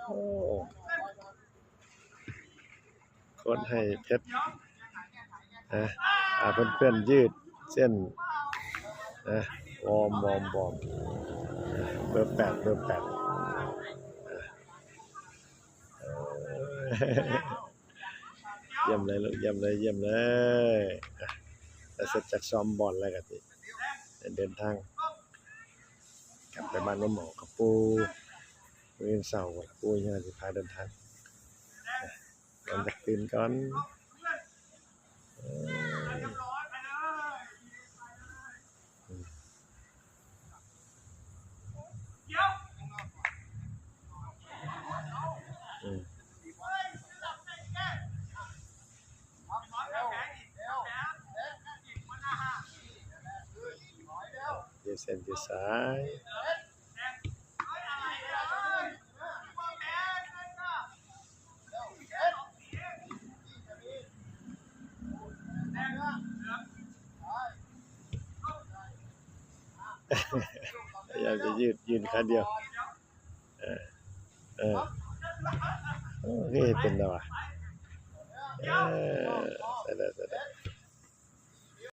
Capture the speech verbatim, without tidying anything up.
โอ้ โค้ชให้เพชร นะ อ่า เพื่อนๆยืดเส้น นะ วอร์ม วอร์ม วอร์ม นะ เบอร์แปด เบอร์แปด นะ เออ เยี่ยมเลยลูก เยี่ยมเลย เยี่ยมเลย อ่ะ แล้วเสร็จจากซ้อมบอลแล้วก็สิเดินทาง กลับไปบ้านน้องหมอกับปู่ มื้อเช้ากับปู่ย่าสิพาเดินทาง หลังจากตื่นก่อน เออ อืม อืม ยืดเส้นยืดสาย พยายามจะยืด ยืนข้างเดียว เออ เออ โอ้ นี่เป็นแล้ววะ เออ ใส่ได้ ใส่ได้